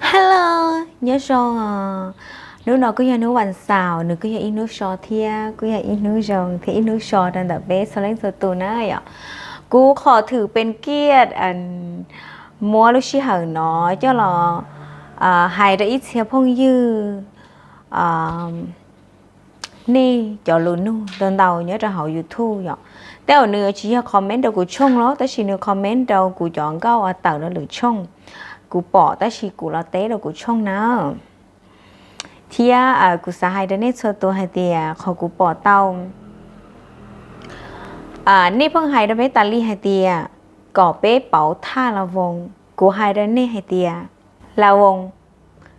Hello, nyob zoo os. Hnub no kuj yog hnub vas xaum, nws kuj yog ib hnub so thiab, kuj yog ib hnub zoo thiab ib hnub so rau ntawm peb txhua leej txhua tus na yom. Kuv qhov thwm pes kiaj muab lub sij hawm no coj los hais rau ib txhia phooj ywg, nej cov lus nug ntau ntau nyob rau hauv YouTube yom. Tej zaum nws tsis yog comment rau kuv tshooj los tab sis nws comment rau kuv cov nkauj uas tawm rau lwm tshooj, kuv pom tab sis kuv los teb rau kuv tshooj na. Thiab kuv xav hais rau nej txhua tus hais tias qhov kuv pom tau, nej pheej hais rau peb tas li hais tias kom peb pauv thaj la voos. Kuv hais rau nej hais tias la voos,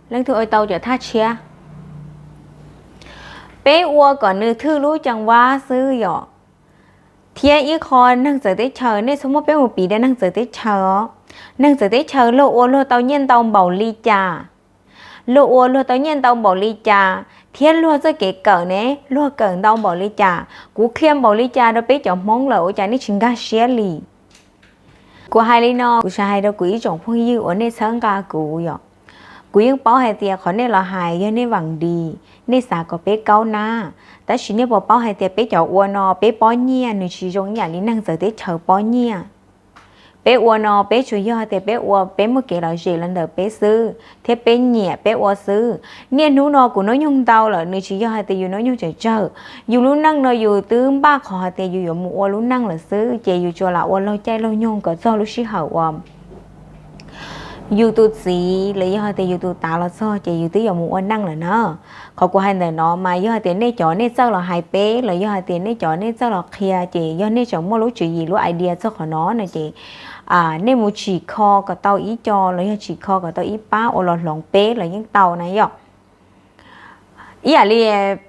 leej twg ua tau cov thaj tshiab? Peb ua kom nws thwj lub ceev vab xwb yom. Thiab ib qho neeg txawv teb chaws, nej txhob muab peb mus piv rau neeg txawv teb chaws os. Neeg txawv teb chaws luag ua luag tau nyiaj ntau npaum li cas, luag ua luag tau nyiaj ntau npaum li cas, thiab luag txoj kev kawm ne luag kawm ntau npaum li cas, kuv qhia npaum li cas rau peb cov Hmoob lawm ua cas nej tsis nkag siab li? Kuv hais li no kuv xav hais rau kuv ib tsoom phooj ywg uas nej txhawb nqa kuv yom. Kuv yeej paub hais tias qhov nej los hais yog nej vam dis, nej xav kom peb kaub nab, tab sis nej puas paub hais tias peb cov ua no peb pob nyiaj nws tsis zoo ib yam li neeg txawv teb chaws pob nyiaj? Peb ua no peb tsuas yog tias peb ua peb muaj kev lom zem los ntawm peb xwb thiab peb nyiam peb ua xwb. Niaj hnub no kuv hnub nyoog ntau lawm nws tsis yog hais tias yus hnub nyoog tseem tsawg. Yus lub neej no yus twb npaj qhov hais tias yus yuav mus ua lub neej lawm xwb ces yus tsuas lam ua laug caij laug nyoog kom txog lub sij hawm uas yus tus txiv los yog hais tias yus tus tav los txog ces yus twb yuav mus ua neej lawm na. Qhov kuv hais ntawm no mas yog hais tias nej cov nej txawj los hais peb los yog hais tias nej cov nej txawj los qhia ces yog nej tseem muaj lub tswv yim lub idea txog qhov no no ces nej mus tsim kho kom tau ib co los yog tsim kho kom tau ib pab ua los hloov peb los yeej tau na yom. Ib yam li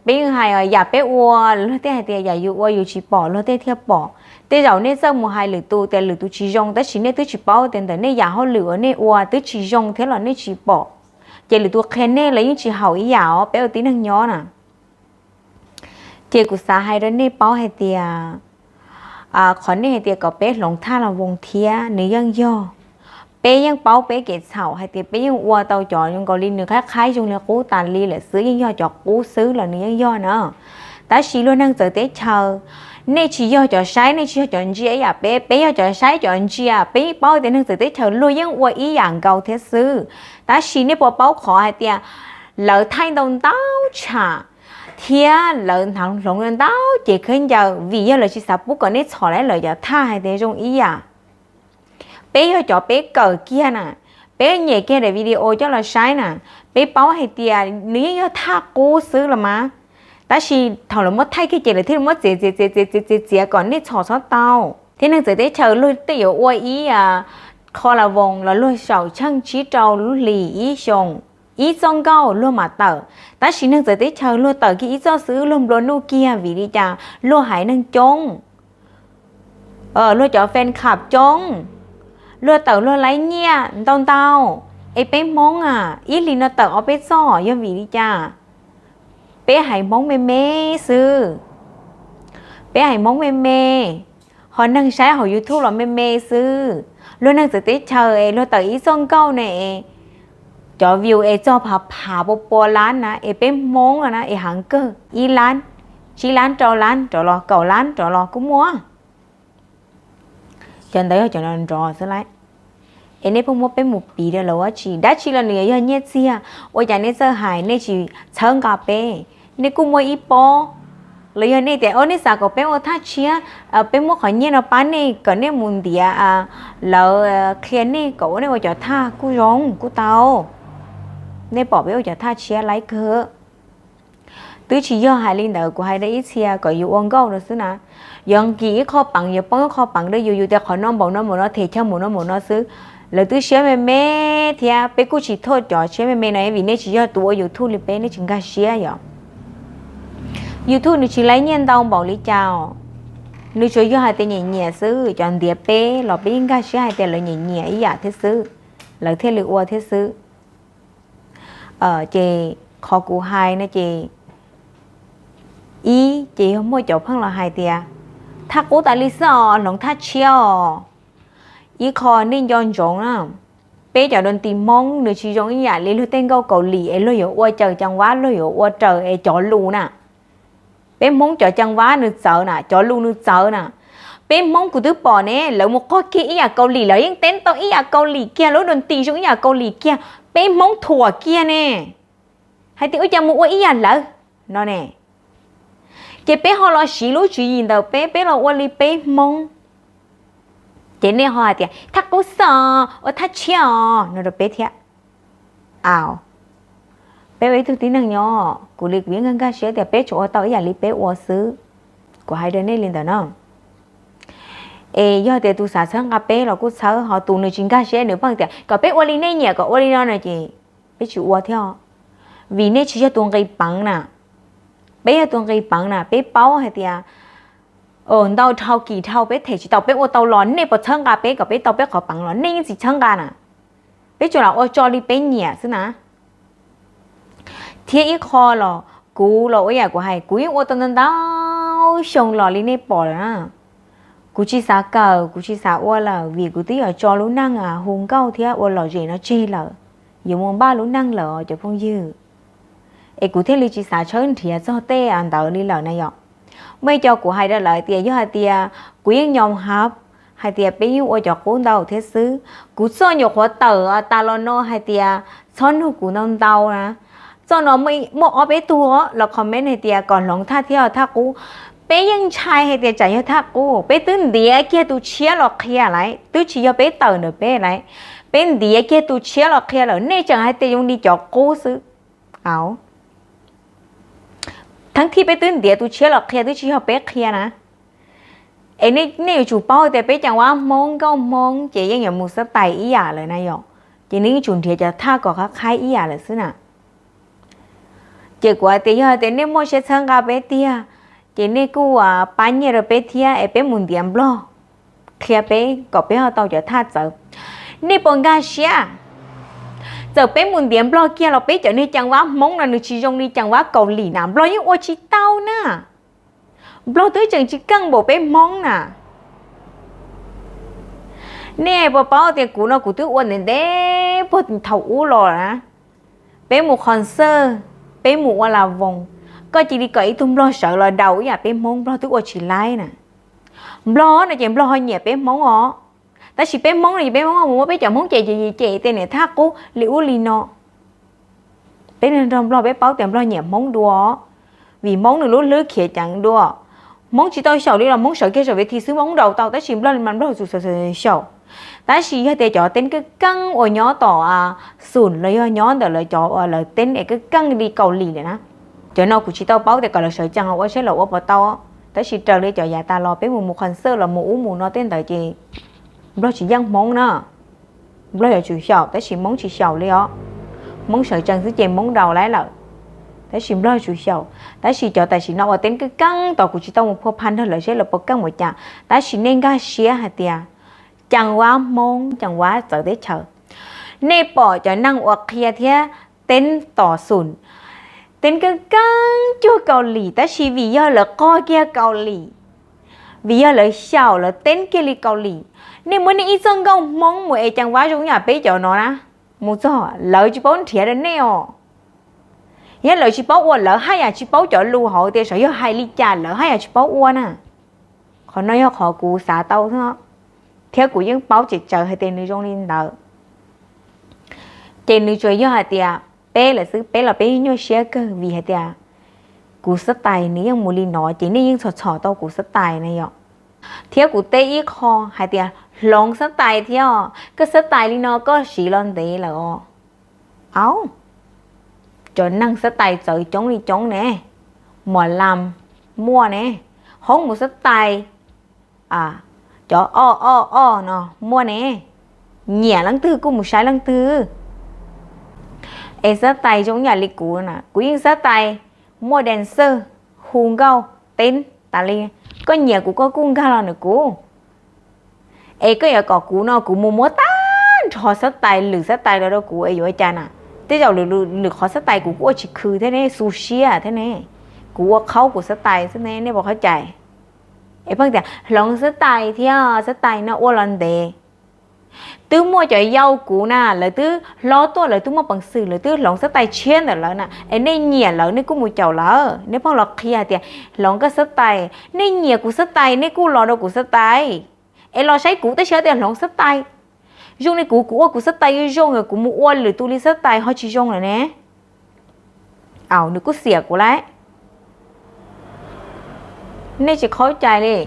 peb yeej hais yam peb ua, luag tej hais tias yam yus ua yus tsis pom luag tej thiaj pom. Tej zaum nej txawj mus hais lwm tus tias lwm tus tsis zoo tab sis nej twb tsis paub tias ntawm nej yam hauj lwm uas nej ua twb tsis zoo thiab los nej tsis pom, ces lwm tus qhia nej los yeej tsis haum ib yam os peb ua tib neeg nyob na. Ces kuv xav hais rau nej paub hais tias qhov nej hais tias kom peb hloov thaj los voos thiab nws yeej yog, peb yeej paub peb kev txhaum hais tias peb yeej ua tau cov zoo nkaus li nws qhaib qhaib zoo li qub tas li lawm xwb, yeej yog cov qub xwb los nws yeej yog na. Tab sis luag neeg txawv teb chaws, nej tsis yog cov saib, nej tsis yog cov ntsia ib yam peb, peb yog cov saib cov ntsia, peb yeej paub tias neeg txawv teb chaws luag yeej ua ib yam nkaus thiab xwb. Tab sis nej puas paub qhov hais tias lawv thaij ntau ntau tsham thiab lawv hnav hloov ntau ces khaub ncaws vim yog lawv tsis xav pub kom nej txhom lawv cov thaj hais tias zoo ib yam. Peb yog cov peb kawm kiag na, peb nyem kiag daim video coj los saib na, peb paub hais tias nws yeej yog thaj qub xwb los mas. Tab sis thaum lawv muab thaij kiag ces lawv thiaj li muab txiav txiav txiav txiav txiav txiav kom nej txhom txhob tau. Thiab neeg txawv teb chaws luag tej yuav ua ib qho la voos los luag xyaum tsheej tsib rau lub hlis ib xyoos, ib txoj nkauj luag mam tawm. Tab sis neeg txawv teb chaws luag tawm kiag ib txoj xwb luag nplua nuj kiag vim li cas? Luag haiv neeg coob, luag cov fan club coob, luag tawm luag laib nyiaj ntau ntau. Es peb Hmoob a, ib hlis no tawm ob peb txoj yog vim li cas? Peb haiv Hmoob me me xwb, peb haiv Hmoob me me, ho neeg saib hauv YouTube los me me xwb. Luag neeg txawv teb chaws es luag tawm ib txoj nkauj ne, cov view es txog phav phav pua pua lab na, es peb Hmoob na es heev kawg, ib lab, tsib lab, rau lab rov los, kaum lab rov los kuj muaj. Cov ntawd yog cov nrov nrov xwb lauj. Es nej pheej muab peb mus piv rau lawv ua tsi? Dab tsi los nws yuav yog nyiaj txiag, ua cas nej txawj hais nej tsis txhawb nqa peb? Nej kuj muaj ib pob, los yog nej tias o nej xav kom peb ua thaj tshiab, peb muab qhov nyiaj no pab nej kom nej mus ntiav lawv qhia nej kom ua nej ua cov thaj kuj zoo kuj tau. Nej pom peb ua cov thaj tshiab laib kawg. Twb tsis yog hais li ntawd, kuv hais rau ib txhia kom yus ua nkauj rau xwb na. Yuav nkim ib qho peev, yuav poob ib qho peev rau yus, yus tias qhov no npaum no npaum no, them chaw npaum no npaum no xwb, lawv twb siab me me thiab. Peb kuj tsis thuaj cov siab me me no vim nej tsis yog tus ua YouTube li peb, nej tsis nkag siab yom. YouTube nws tsis laib nyiaj ntau npaum li cas os, nws tsuas yog hais tias nyiam nyiam xwb, cov ntiav peb los peb yeej nkag siab hais tias lawv nyiam nyiam ib yam thiab xwb, lawv thiaj li ua thiab xwb. Ces qhov kuv hais no ces, ib ces yog muaj cov pheej los hais tias thaj qub tas li xwb os, hloov thaj tshiab os. Ib qho nej nco ntsoov na, Peb cov dua nti Hmoob nws tsis zoo ib yam li luag tej nkauj Kaus Lim es luag yuav ua caws ceev vab, luag yuav ua raws es cov lus na. Peb Hmoob cov ceev vab nws txawv na, cov lus nws txawv na. Peb Hmoob kuv twb pom ne, lawv mus qog kiag ib yam Kaus Lim, lawv yeej teb tau ib yam Kaus Lim kiag, lub dua nti zoo ib yam Kaus Lim kiag, peb Hmoob thuam kiag ne. Hais tias ua cas mus ua ib yam lawv no ne. Ces peb ho los siv lub tswv yim ntawm peb, peb los ua li peb Hmoob. Ces nej ho hais tias thaj qub xwb os, ua thaj tshiab os no rau peb thiab. Aw, peb ua ib tug tib neeg nyob, kuv li kuv yeej nkag nkag siab tias peb tsuas ua tau ib yam li peb ua xwb. Kuv hais rau nej li ntawd no. Es yog tias tus xav txhawb nqa peb los kuj txhawb, ho tus nws tsis nkag siab nws pheej tias kom peb ua li nej nyiam, kom ua li no no ces peb tsis ua thiab. Vim nej tsis yog tus nqis peev na, peb yog tus nqis peev na, peb paub hais tias ntau dhau kis dhau peb them tsis tau, peb ua tau los nej puas txhawb nqa peb kom peb tau peb qhov peev los nej yeej tsis txhawb nqa na. Peb tsuas lam ua tso li peb nyiam xwb na. Thiab ib qho los kuv los ua yam kuv hais, kuv yeej ua tau ntau ntau xyoo los li nej pom lawm na. Kuv tsis xav kawm, kuv tsis xav ua lawm vim kuv twb yuav tso lub neej hu nkauj thiab ua lom zem no tseg lawm, yuav mus npaj lub neej lawm os cov phooj ywg. Es kuv thiaj li tsis xav tshawb nrhiav txog tej ntawd li lawm na yom. Muaj ib co kuv hais rau lawv tias yog hais tias kuv yeej nyom hab hais tias peb yeej ua cov qub ntau thiab xwb. Kuv txoj nyuam qhuav tawm tas los no hais tias txhob nug kuv ntau ntau na. Txoj no muaj ob peb tug los comment hais tias kom hloov thaj thiab thaj qub. Peb yeej ntshai hais tias tsam yog thaj qub, peb twb ntiav kiag tus tshiab los qhia lawm, twb tsis yog peb tawm ntawm peb lawm. Peb ntiav kiag tus tshiab los qhia lawm, nej tseem hais tias zoo li cov qub xwb. Aw, thaum thib peb twb ntiav tus tshiab los qhia, twb tsis yog peb qhia na. Es nej yuav tsum paub tias peb ceev vab Hmoob, nkauj Hmoob ces yeej yuav mus xab tais ib yam lawm na yom. Ces nej yuav tsum nrhiav cov thaj kom qab qhaib ib yam lawm xwb na. Ces kuv hais tias yog tias nej muaj siab txhawb nqa peb tiag, ces nej kuj pab nyiaj rau peb thiab es peb mus ntiav Nplog qhia peb kom peb ho tau cov thaj txawv. Nej puas nkag siab? Txawm peb mus ntiav Nplog kiag los peb cov niag ceev vab Hmoob no nws tsis zoo li ceev vab Kaus Lim na, Nplog yeej ua tsis tau na. Nplog twb tseem tsis keej npaum peb Hmoob na. Nej puas paub tias kuv no kuv twb ua ntev ntev puag thaum ub los na. Peb mus concert, peb mus ua las voos, koj cia li kom ib tug Nplog sawv los daus ib yam peb Hmoob, Nplog twb ua tsis laib na. Nplog no ces Nplog ho nyiam peb Hmoob os, tab sis peb Hmoob no ces peb Hmoob mus muab peb cov Hmoob cem cem cem tej niam thaj qub li ub li no. Peb nrog Nplog peb paub tias Nplog nyiam Hmoob dua, vim Hmoob nws lub hlwb khiav ceev dua. Hmoob tsis tau xyaum li los Hmoob sawv kiag saum ves thi xwb Hmoob daus tau, tab sis Nplog mas Nplog txus xyaum. Tab sis yog tias cov teeb keej keej uas nyob tom xum los yog nyob ntawm lawv cov uas lawv teeb es keej keej li Kaus Lim lawm na, cov no kuv tsis tau paub tias kom lawv sawv tsees ua saib lawv ua puas tau. Tab sis raws li cov yav tas los peb mus mus concert los mus ub mus no tej ntawd ces Nplog tsis yeej Hmoob na. Nplog yuav tsum xyaum tab sis Hmoob tsis xyaum li os. Hmoob sawv tsees xwb ces Hmoob daus laib lawm, tab sis Nplog yuav tsum xyaum. Tab sis cov tam sim no uas teeb keej keej tod kuv tsis tau mus phua pha nrog lawv saib lawv puas keej ua cas, tab sis nej nkag siab hais tias ceev vab Hmoob, ceev vab txawv teb chaws, nej pom cov neeg uas qhia thiab teeb tom xum, teeb keej keej cuag Kaus Lim, tab sis vim yog lawv qog kiag Kaus Lim, vim yog lawv xyaum lawv teeb kiag li Kaus Lim. Nej muab nej ib txoj nkauj Hmoob mus es ceev vab zoo yam peb cov no na, mus txog lawv tsis paub nrhiav rau nej os. Yog lawv tsis paub ua, lawv haj yam tsis paub cov lus hauv tias xyov yog hais li cas lawv haj yam tsis paub ua na. Qhov no yog qhov kuv xav tau thiab kuv yeej paub tseeb tseeb hais tias nws zoo li ntawd. Ces nws tsuas yog hais tias peb lawm xwb, peb los peb nyuaj siab kawg vim hais tias kuv xab tais nws yeej mus li no ces nej yeej txhom txhom tau kuv xab tais na yom. Thiab kuv teb ib qho hais tias hloov xab tais thiab, koj xab tais li no koj siv los ntev lawm os. Aub, cov neeg xab tais txawv coob li coob ne, Muas Lam muaj ne, Hoob mus xab tais, cov o o o no muaj ne, nyiam leej twg kuj mus saib leej twg. Es xab tais zoo yam li kuv na, kuv yeej xab tais muaj dancer hu nkauj teeb tas li, koj nyiam kuv koj kuj nkag los ntawm kuv. Es koj yuav kom kuv no kuv mus muab tag nrho xab tais, lwm xab tais los rau kuv es yuav ua cas na? Tej zaum lwm qhov xab tais kuv kuj ua tsis khwv thiab ne, xu siab thiab ne, kuv ua qhaub kuv xab tais xwb ne, nej puas qhov cai? Es pheej tias hloov xab tais thiab, xab tais no ua los ntev. Twb muaj cov yau kuv na, lawv twb hlob tuaj, lawv twb muaj peev xwm, lawv twb hloov xab tais tshiab ntawm lawv na, es nej nyiam lawv nej kuj mus caum lawv, nej pheej los qhia hais tias hloov koj xab tais, nej nyiam kuv xab tais nej kuj los rau kuv xab tais, es los saib kuv tab sis tias hloov xab tais. Zoo li kuv, kuv ua kuv xab tais zoo, kuv mus ua lwm tus li xab tais ho tsis zoo lawm ne. Aws, nws kuj xiam kuv lawm. Nej tsis qhov cai li.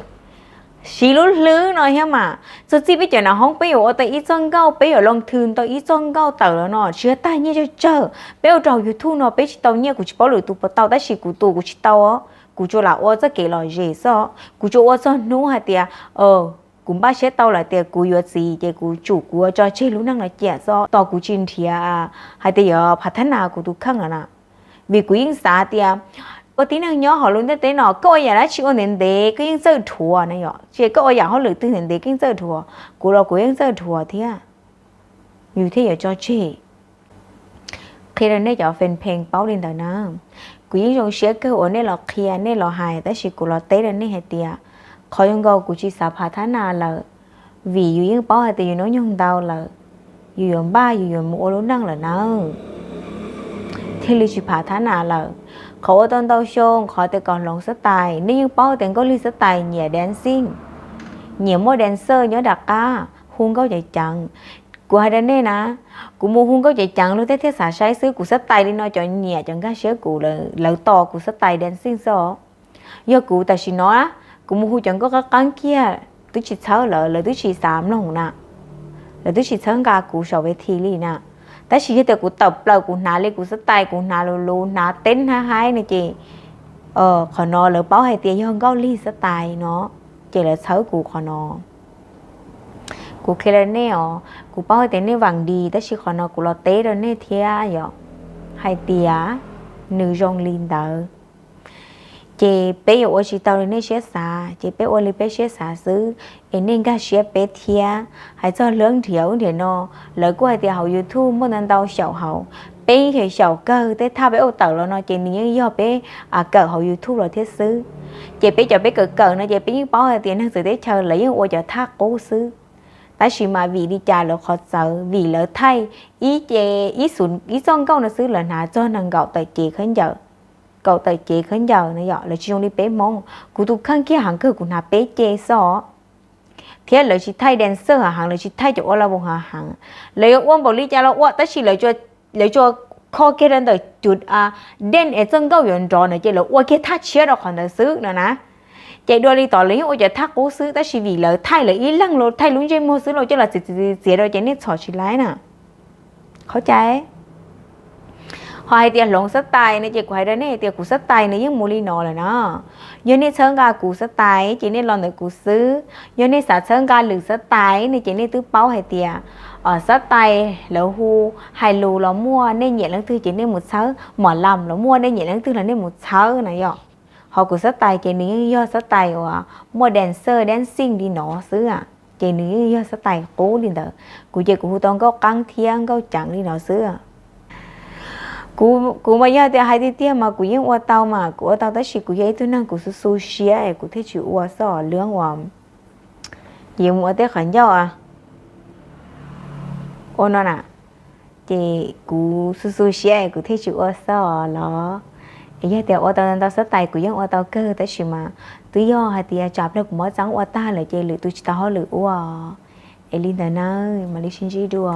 Siv lub hlwb no thiab mas, txog txij peb cov nav hoob peb yuav ua tau ib txoj nkauj, peb yuav loo thwm tau ib txoj nkauj tawm los no tsis yog tag nyiaj tsawg tsawg. Peb ua rau hauv YouTube no peb tsis tau nyiaj, kuv tsis paub lwm tus puas tau tab sis kuv tus kuv tsis tau os, kuv tsuas lam ua txoj kev lom zem xwb, kuv tsuas ua txog hnub hais tias kuv npaj siab tau lawm tias kuv yuav txiv ces kuv tsum kuv yuav tso tseg lub neej no cia xwb, tos kuv tsis nrhiav hais tias yuav phav thab nas kuv tus kheej lawm na. Vim kuv yeej xav tias ua tib neeg nyob hauv lub ntiaj teb no koj ua yam dab tsi ua ntev ntev koj yeej txawj dhuav na yom, ces koj ua yam hauj lwm twg ntev ntev koj yeej txawj dhuav, kuv los kuv yeej txawj dhuav thiab, yus thiaj yuav tso tseg. Qhia rau nej cov fan page paub li ntawd na. Kuv yeej zoo siab kawg uas nej los qhia nej los hais tab sis kuv los teb rau nej hais tias qhov zoo nkaus kuv tsis xav phav thab nas lawm, vim yus yeej paub hais tias yus hnub nyoog ntau lawm, yus yuav npaj yus yuav mus ua lub neej lawm na, thiaj li tsis phav thab nas lawm. Qhov ua tau ntau xyoo qhov tias kom hloov xab tais, nej yeej paub tias Nkauj Lig xab tais nyiam dancing, nyiam muaj dancer nyob nram qab hu nkauj ceev ceev. Kuv hais rau nej na, kuv mus hu nkauj ceev ceev luag tej thiaj xav saib xwb, kuv xab tais li no cov nyiam cov nkag siab kuv lawv tos kuv xab tais dancing xwb os. Yog kuv tam sim no kuv mus hu cov nkauj qab qab kiag twb tsis txhawb lawv, lawv twb tsis xav mloog na, lawv twb tsis txhawb nqa kuv saum ves thi li na. Tab sis yog tias kuv tawm plaws kuv hnav li kuv xab tais, kuv hnav luv luv, hnav teb hnav haib no ces qhov no lawv paub hais tias yog Nkauj Lig xab tais no, ces lawv txhawb kuv qhov no. Kuv qhia rau nej os, kuv paub hais tias nej vam dis tab sis qhov no kuv los teb rau nej thiab yom, hais tias nws zoo li ntawd. Ces peb yuav ua tsis tau li nej siab xav ces peb ua li peb siab xav xwb, es nej nkag siab peb thiab. Hais txog lub nrhiav ub nrhiav no, lawv kuj hais tias hauv YouTube muaj ntau ntau xyaum hauv, peb xyaum xyaum kawg tej thaj peb ua tawm los no ces nws yeej yog peb kawm hauv YouTube los thiab xwb. Ces peb cov peb kawm kawm no ces peb yeej paub hais tias neeg txawv teb chaws lawv yeej ua cov thaj qub xwb. Tab sis mas vim li cas lawv qhov txawv, vim lawv thaij ib ce, ib xu, ib txoj nkauj no xwb lawv hnav txog nees nkaum tawm cev khaub ncaws, kaum tawm cev khaub ncaws no yom, lawv tsis zoo li peb Hmoob. Kuv tus kheej kiag heev kawg kuv hnav peb ce xwb os. Thiab lawv tsis thaij dancer hav heev, lawv tsis thaij cov ua la voos hav heev. Lawv yuav ua npaum li cas los ua tab sis lawv tsuas kho kiag rau ntawm cov dej es txoj nkauj yuav nrov na ces lawv ua kiag thaj tshiab rau qhov ntawd xwb no na. Ces dua li tod lawv yeej ua cov thaj qub xwb tab sis vim lawv thaij lawv ib leeg los thaij lub ntsej muag xwb los coj los txiav txiav txiav rau ces nej txhom tsis laib na. Qhov cai ho hais tias hloov xab tais no ces kuv hais rau nej tias kuv xab tais nws yeej mus li no lawm na. Yog nej txhawb nqa kuv xab tais ces nej los ntawm kuv xwb, yog nej xav txhawb nqa lwm xab tais no ces nej twb paub hais tias xab tais lawv hu hais lus los muaj, nej nyiam leej twg ces nej mus txhawb, mom lam los muaj, nej nyiam leej twg los nej mus txhawb na yom. Ho kuv xab tais ces nws yeej yog xab tais uas muaj dancer dancing li no xwb, ces nws yeej yog xab tais qub li ntawd. Kuv ces kuv hu tau nkauj qeeb thiab nkauj ceev li no xwb. Kuv mas yog tias hais tiag tiag mas kuv yeej ua tau mas kuv ua tau tab sis kuv yog ib tug neeg kuv xu xu siab es kuv thiaj tsis ua xwb os. Lwm uas yuav mus ua tej qhov ncauj ua no na, ces kuv xu xu siab es kuv thiaj tsis ua xwb os los. Es yog tias ua tau ntau xab tais kuv yeej ua tau kawg tab sis mas twb yog hais tias tsam pliag kuv muab txeeb ua tag lawm ces lwm tus tsis tau hauj lwm ua. Es li ntawd na, mam li sib ntsib dua.